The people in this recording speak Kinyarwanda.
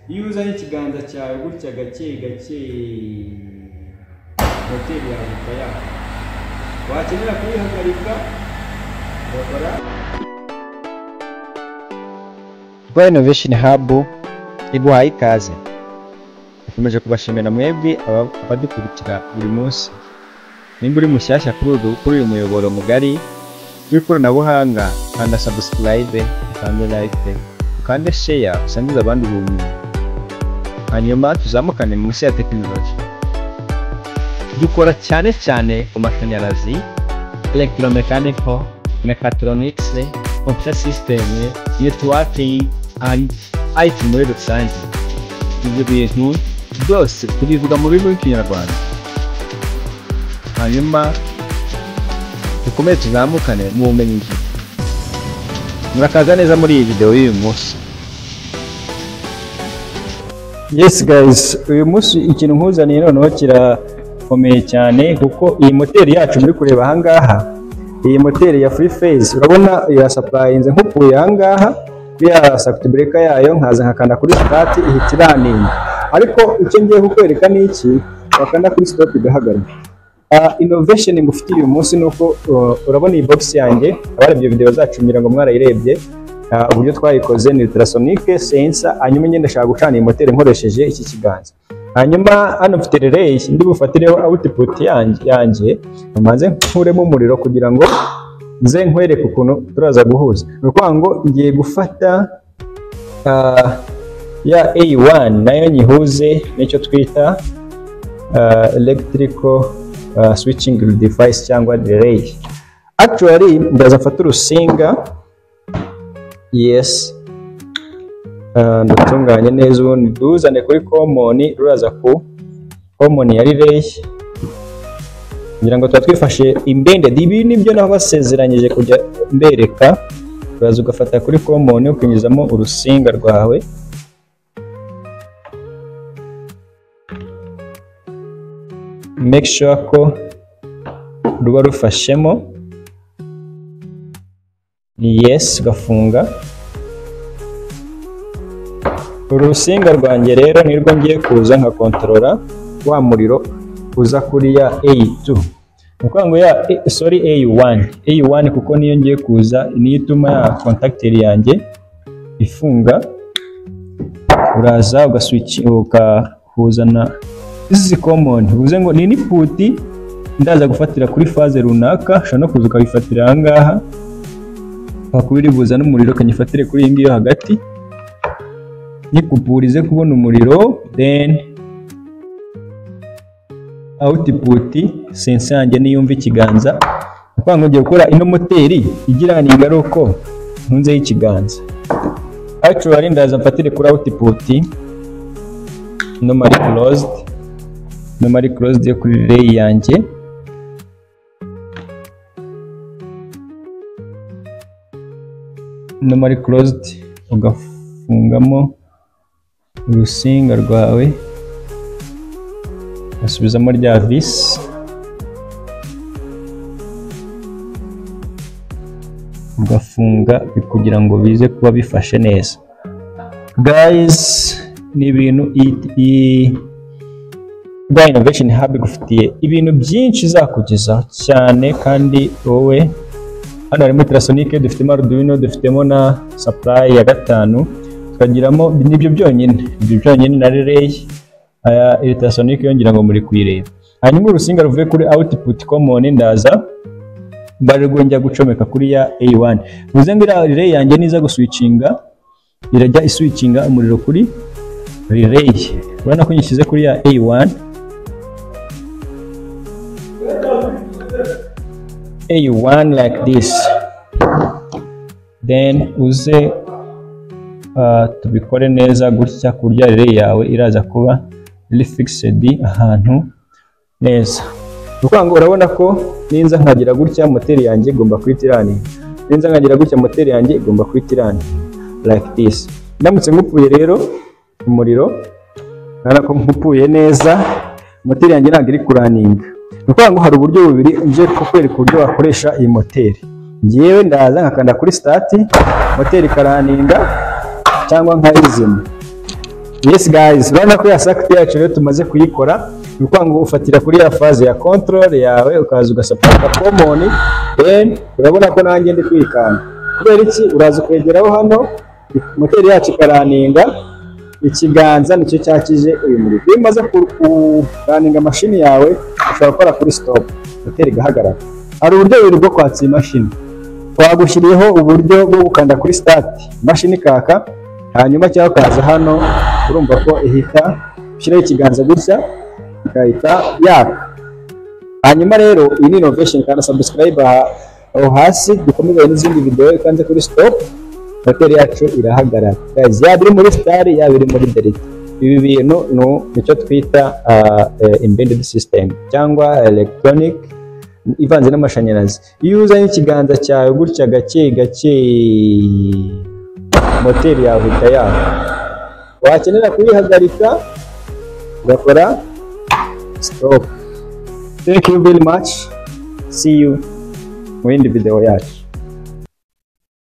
Iyo uzanye ikiganza cyawe gutya gake gake, moteri yawe ihita yaka. Wakenera kuyihagarika ugakora. Rwa Innovation Hub iguhaye ikaze. Dukomeje kubashimira mwebwe abadukurikira buri munsi. Nimba uri mushyashya kuri uyu muyoboro mugari w'ikoranabuhanga, kanda subscribe, ukande like, ukande share, usangize abandi ubumenyi, hanyuma tuzamukane munsi ya tekinoloji. Dukora cyane cyane ku mashanyarazi, electromechanical, mechatronics, computer system, networking and IT muri rusange. Ibyo bintu byose tubivuga mu rurimi rw'Ikinyarwanda, hanyuma dukomeze tuzamukane mu bumenyi ngiro. Murakaza neza muri iyi video y'uyu munsi. Yes guys, uyu munsi ikintu nkuzaniye noneho kirakomeye cyane, kuko iyi moteri yacu muri kureba ahangaha, iyi moteri ya three phase, urabona irasupplyinze nkukuye ahangaha ya circuit breaker yayo, nkaza nkakanda kuri start ihita iraninga. Ariko icyo ngiye kukwereka ni iki, wakanda kuri stop igahagarara. Innovation ngufitiye uyu munsi nuko urabona iyi box yanjye, abarebye video zacu ngira ngo mwarayirebye, uburyo twayikoze ni ultrasonic sensor. Hanyuma ngenda ndashaka gucana iyi moteri nkoresheje iki kiganza. Hanyuma hano mfite relay ndi bufatireho output yanjye, mbanze nkuremo umuriro kugira ngo nze nkwereke ukuntu turaza guhuza. Ni ukuvuga ngo ngiye gufata ya A1 nayo nyihuze n'icyo twita electrical switching device cyangwa relay. Actually ndaza mfata urusinga, yes, ndatunganye neza, ubundi nduzane kuri common, ruraza ku common ya relay. Ngira ngo tuba twifashe embedded, ibi nibyo nabasezeranyije kujya mbereka. Uraza ugafata kuri common ukinyuzamo urusinga rwawe, make sure ko ruba rufashemo, yes, ugafunga. Uru rusinga rwanjye rero nirwo ngiye kuza nka controller wa muriro uza kuri ya A2. Ni ukuvuga ngo ya sorry A1 kuko niyo ngiye kuza, niyo ituma ya contactor yanjye ifunga. Uraza ugaswitch ukahuza na izi common, bivuze ngo ni input ndaza gufatira kuri phase runaka, ushobora no kuza ukabifatira aha ngaha, wakubiri buza n'umuriro ukanyifatire kuri iyi ngiyo hagati, nikupurize kubona umuriro, then output sensor yanjye niyumva ikiganza. Ni ukuvuga ngo ngiye gukora ino moteri igira ingaruka ntunzeho ikiganza. Actually ndaza mfatire kuri output normally closed, normally closed yo kuri relay yanjye. Normally closed ugafungamo urusinga rwawe, ugasubizamo rya vis, ugafunga kugira ngo bize kuba bifashe neza. Guys, ni ibintu Rwa Innovation Hub igufitiye ibintu byinshi izakugezaho cyane, kandi wowe hano harimo ultrasonic, dufitemo Arduino, dufitemo na supply ya 5, tukagiramo nibyo byonyine, ibyo byonyine na relay aya ultrasonic yongera ngo muri kuyireba. Hanyuma urusinga ruvuye kuri output common ndaza mbarwo njya gucomeka kuri ya A1. Bivuze ngo iriya relay yanjye niza guswitchinga, irajya iswitchinga umuriro kuri relay. Urabona ko nyishyize kuri ya A1, A1 like this, then uze tubikore neza gutya ku buryo relay yawe iraza kuba iri fixed ahantu neza. Ni ukuvuga ngo urabona ko ninza nkagira gutya moteri yanjye igomba kuhita iraninga, ninza nkagira gutya moteri yanjye igomba kuhita iraninga like this. Ndamutse ngupuye rero umuriro, urabona ko nkupuye neza, moteri yanjye ntabwo iri kuraninga. Ni ukuvuga ngo hari uburyo bubiri nje kukwereka uburyo wakoresha iyi moteri. Ngewe ndaza nkakanda kuri start, moteri ikaraninga cyangwa nkayizima. Yes guys, urabona ko ya circuit yacu rero tumaze kuyikora. Ni ukuvuga ngo ufatira kuri ya phase ya control yawe, ukaza ugasupporta common, then urabona ko nanjye ndi kwikanda. Kubera iki? Uraza kwegeraho hano, moteri yacu ikarunninga, ikiganza nicyo cyakije uyu muriro. Iyo umaze kurunninga mashini yawe, ushobora gukora kuri stop, moteri igahagarara. Hari uburyo bubiri bwo kwatsa iyi mashini. Twagushyiriyeho uburyo bwo gukanda kuri start, imashini ikaka, hanyuma cyangwa ukaza hano, urumva ko ihita ushyiraho ikiganza gutya, igahita yaka. Hanyuma rero iyi ni innovation. Kandi subscribe aho hasi, dukomeze n'izindi video. Ikanze kuri stop, moteri yacu irahagarara. Guys, yaba iri muri star, yaba iri muri delta, ibi bintu nicyo twita embedded system cyangwa electronic ivanze n'amashanyarazi. Iyo uzanye ikiganza cyawe gutya gake gake, moteri yawe ihita yaka. Wakenera kuyihagarika, ugakora stop. Thank you very much, see you mu yindi video yacu.